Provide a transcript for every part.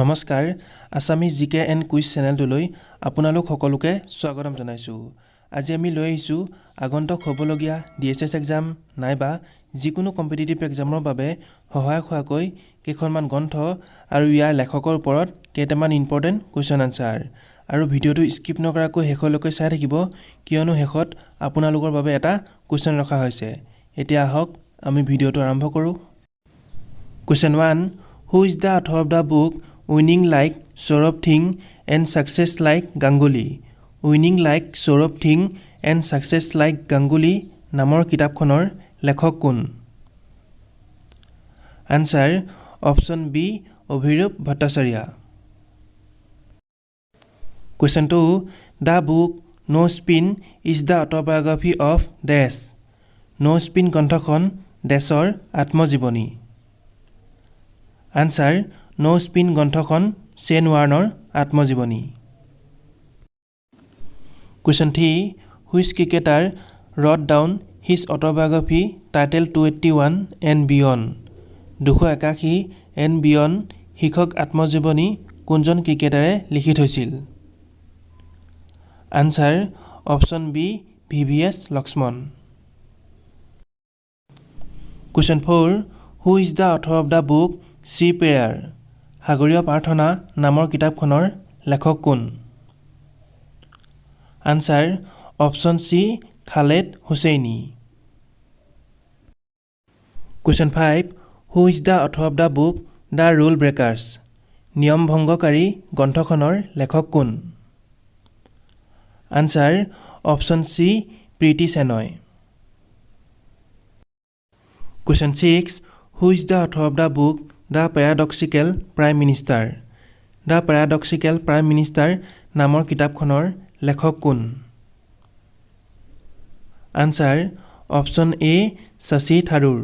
নমস্কাৰ, আছামিজ জিকে and quiz চেনেলটোলৈ আপোনালোক সকলোকে স্বাগতম জনাইছোঁ। আজি আমি লৈ আহিছোঁ আগন্তুক হ'বলগীয়া ডিএইচএছ এক্সাম নাইবা যিকোনো কম্পিটিটিভ এক্সামৰ বাবে সহায়ক হোৱাকৈ কেইখনমান গ্ৰন্থ আৰু ইয়াৰ লেখকৰ ওপৰত কেইটামান ইম্পৰ্টেণ্ট কুৱেশ্যন আনচাৰ। আৰু ভিডিঅ'টো স্কিপ নকৰাকৈ শেষলৈকে চাই থাকিব, কিয়নো শেষত আপোনালোকৰ বাবে এটা কুৱেশ্যন ৰখা হৈছে। এতিয়া আহক, আমি ভিডিঅ'টো আৰম্ভ কৰোঁ। Question 1. Who is the author of the book Winning Like Saurav Singh and Success Like Ganguly? Winning Like Saurav Singh and Success Like Ganguly নামৰ কিতাপখনৰ লেখক কোন? Answer option B Abhirup Bhattacharya. Question 2. The book No Spin is the autobiography of dash. No spin গ্ৰন্থখন ডেছৰ আত্মজীৱনী। Answer ন' spin গ্ৰন্থখন Shane ৱাৰ্ণৰ আত্মজীৱনী। Question 3. Which cricketer wrote down his autobiography titled 281 and Beyond? 281 and beyond শীৰ্ষক আত্মজীৱনী কোনজন ক্ৰিকেটাৰে লিখি থৈছিল? Answer option B V V S Lakshman. Question 4. Who is the author of the book Sea Prayer? সাগৰীয় প্ৰাৰ্থনা নামৰ কিতাপখনৰ লেখক কোন? Answer option C Khaled Hosseini. Question 5. Who is the author of the book The Rule Breakers? নিয়ম ভংগকাৰী গ্ৰন্থখনৰ লেখক কোন? Answer option C Preeti Shenoy. Question 6. Who is the author of the book The Paradoxical Prime Minister? The পেৰাডক্সিকেল prime minister নামৰ কিতাপখনৰ লেখক কোন? Answer option A Shashi Tharoor.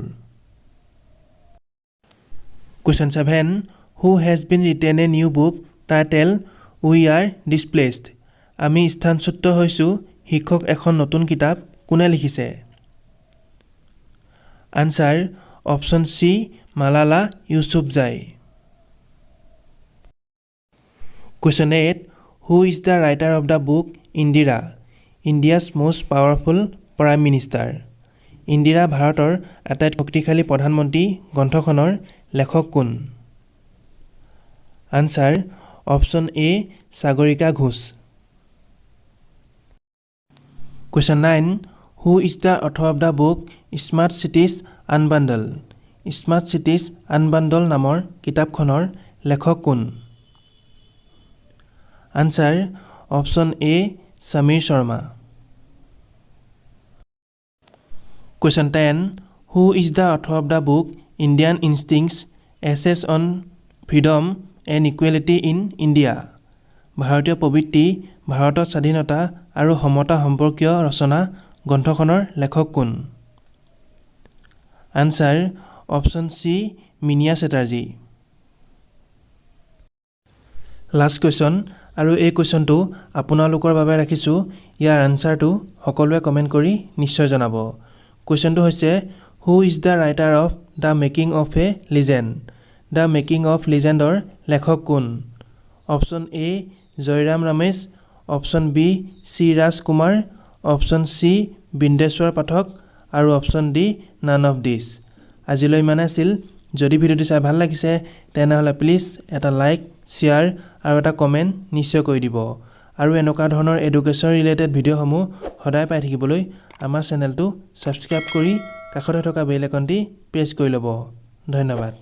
Question 7. Who has been written a new book titled We Are Displaced? আমি স্থানচ্যুত হৈছোঁ শীৰ্ষক এখন নতুন কিতাপ কোনে লিখিছে? Answer option C Malala Yousafzai. Question 8. Who is the writer of the book Indira, India's Most Powerful Prime Minister? Indira, ভাৰতৰ আটাইতকৈ শক্তিশালী প্ৰধানমন্ত্ৰী গ্ৰন্থখনৰ লেখক কোন? Answer option A Sagarika Ghosh. Question 9. Who is the author of the book Smart Cities Unbundled? Smart cities আনবাণ্ডল নামৰ কিতাপখনৰ লেখক কোন? Answer option A Samir Sharma. Question 10. Who is the author of the book Indian Instincts: Essays on Freedom and Equality in India? ভাৰতীয় প্ৰবৃত্তি, ভাৰতত স্বাধীনতা আৰু সমতা সম্পৰ্কীয় ৰচনা গ্ৰন্থখনৰ লেখক কোন? Answer option C Miniya Chatterjee. Last question আৰু এই কুৱেশ্যনটো আপোনালোকৰ বাবে ৰাখিছোঁ। ইয়াৰ আনচাৰটো সকলোৱে কমেণ্ট কৰি নিশ্চয় জনাব। কুৱেশ্যনটো হৈছে, who is the writer of The Making of a Legend? The making of লিজেণ্ডৰ লেখক কোন? Option A Jairam Ramesh, option B C Raj Kumar, option C Bindeshwar পাঠক আৰু option D none of these. আজিলৈ ইমানে আছিল। যদি ভিডিঅ'টো চাই ভাল লাগিছে, তেনেহ'লে প্লিজ এটা লাইক, শ্বেয়াৰ আৰু এটা কমেণ্ট নিশ্চয় কৰি দিব। আৰু এনেকুৱা ধৰণৰ এডুকেশ্যন ৰিলেটেড ভিডিঅ'সমূহ সদায় পাই থাকিবলৈ আমাৰ চেনেলটো ছাবস্ক্ৰাইব কৰি কাষতে থকা বেল আইকনটি প্ৰেছ কৰি ল'ব। ধন্যবাদ।